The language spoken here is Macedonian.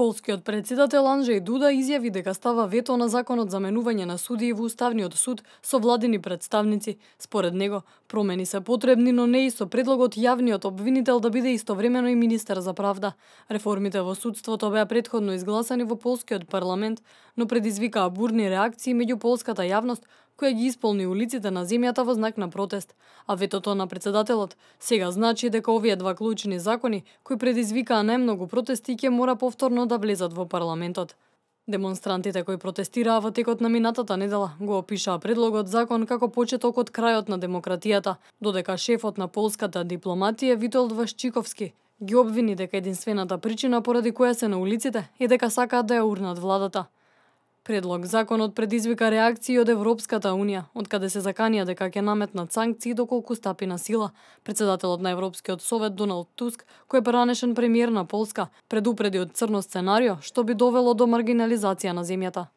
Полскиот претседател Анджеј Дуда изјави дека става вето на законот за менување на судии во Уставниот суд со владини представници. Според него, промени се потребни, но не и со предлогот јавниот обвинител да биде истовремено и министер за правда. Реформите во судството беа претходно изгласани во полскиот парламент, но предизвикаа бурни реакции меѓу полската јавност, која ги исполни улиците на земјата во знак на протест. А ветото на претседателот сега значи дека овие два клучни закони, кои предизвикаа најмногу протести, ќе мора повторно да влезат во парламентот. Демонстрантите кои протестираа во текот на минатата недела го опишаа предлогот закон како почеток од крајот на демократијата, додека шефот на полската дипломатија Витолд Вашчиковски ги обвини дека единствената причина поради која се на улиците е дека сакаат да ја урнат владата. Предлог законот предизвика реакции од Европската унија, од каде се заканија дека ќе наметнат санкции доколку стапи на сила. Претседателот на Европскиот совет Доналд Туск, кој е поранешен премиер на Полска, предупреди од црно сценарио што би довело до маргинализација на земјата.